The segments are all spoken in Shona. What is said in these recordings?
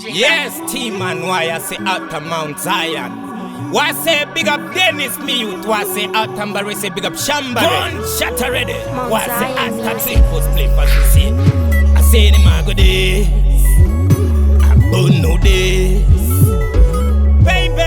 Yes, T-Man, why I say out of Mount Zion. Why say big up Dennis me youth? Why say out Tambare say big up Shambare? Gunshot already. Mount Why say Zion out of music. Clifford split as we see. I say them a go this. I don't know this. Baby.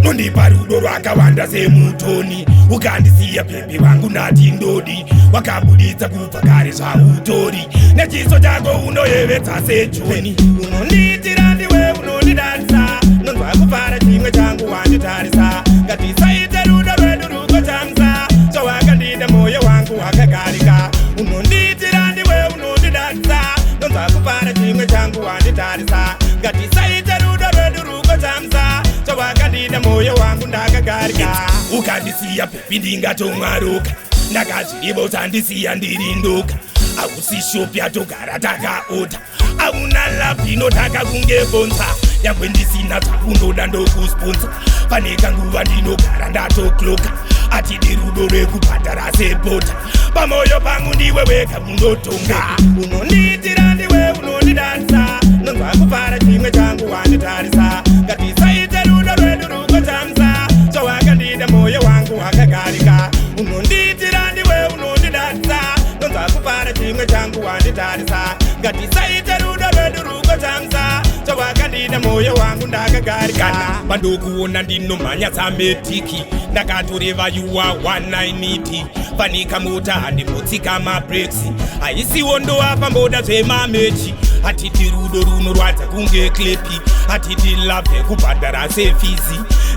Nondipa rudo rwakawanda semutoni. Ukandisiya, baby wangu, ndati ndodi. Wakabuditsa kubva kare zvautori. Nechiso chako unoyevedza sejoni. Unondiitira, ndiwe unondidarisa. Nonzwa kufara chimwe changu wanditarisa. Ngatisaite rudo rwedu rugochamisa. Zvawakandida, mwoyo wangu wakagarika. Unondiitira, ndiwe unondidarisa. Nonzwa kufara chimwe changu wanditarisa. Ngatisaite rudo rwedu rugochamisa. Zvawakandida, mwoyo wangu ndakagarika. Ukandisiya, baby, ndingatomwaruka. Ndakazvirivo usandisiya ndiri ndoga. Hausi shop yatogara takaota. Hauna love inotaka kunge bonza. Nyangwe ndisina zvakundoda, ndokusponsa. Pane kanguva ndinogara ndatokloka. Atidi rudo rwekubhadhara sebota. Pamwoyo pangu ndiwe wega unotonga. Unondiitira, ndiwe unondidarisa. Nonzwa kufara chimwe changu wanditarisa. Ngatisaite rudo rwedu rugochamisa. Zvawakandida, mwoyo wangu wakagarika. Unondiitira, ndiwe unondidarisa. Nonzwa kufara chimwe changu wanditarisa. Ngatisaite rudo rwedu rugochamisa. Zvawakandida, mwoyo wangu ndakagarika. Pandokuona ndinomhanya sametiki. Ndakatoreva yuwa 190. Fanika mota handimbotsika mabreaks. Haisiwo ndoapa mboda zvemamechi. Hatiti rudo runorwadza kunge klepi. Hatiti love kubhadhara sefees.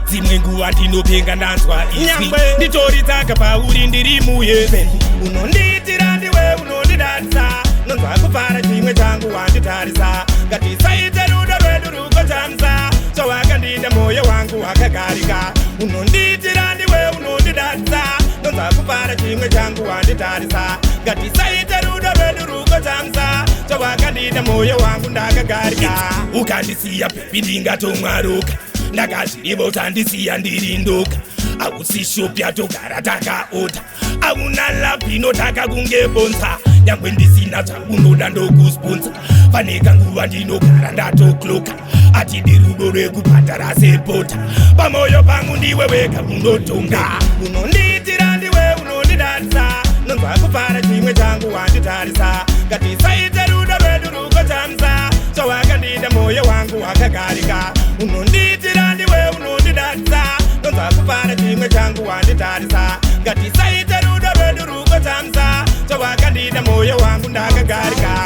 Dzimwe nguva ndinopenga ndanzwa izwi. Nyangwe. Nditori tsaka pauri, ndiri muheaven. Unondiitira, ndiwe unondidarisa. Nonzwa kufara chimwe changu wanditarisa. Ngatisaite rudo rwedu rugochamisa. Zvawakandida, mwoyo wangu wakagarika. Unondiitira, ndiwe unondidarisa. Nonzwa kufara chimwe changu wanditarisa. Ngatisaite rudo rwedu rugochamisa. Zvawakandida, mwoyo wangu ndakagarika. Ukandisiya, baby, ndingatomwaruka. Ndakazvirivo usandisiya ndiri ndoga. Hausi shop yatogara takaota. Hauna love inotaka kunge bonza. Nyangwe ndisina zvakundoda, ndokusponsa. Pane kanguva ndinogara ndatokloka. Atidi rudo rwekubhadhara sebota. Pamwoyo pangu ndiwe wega unotonga. Unondiitira, ndiwe unondidarisa. Nonzwa kufara chimwe changu wanditarisa. Ngatisaite rudo rwedu rugochamisa. Zvawakandida, mwoyo wangu wakagarika. Unondiitira, ndiwe unondidarisa. Nonzwa kufara chimwe changu wanditarisa. Ngatisaite rudo rwedu rugochamisa. Zvawakandida, mwoyo wangu ndakagarika.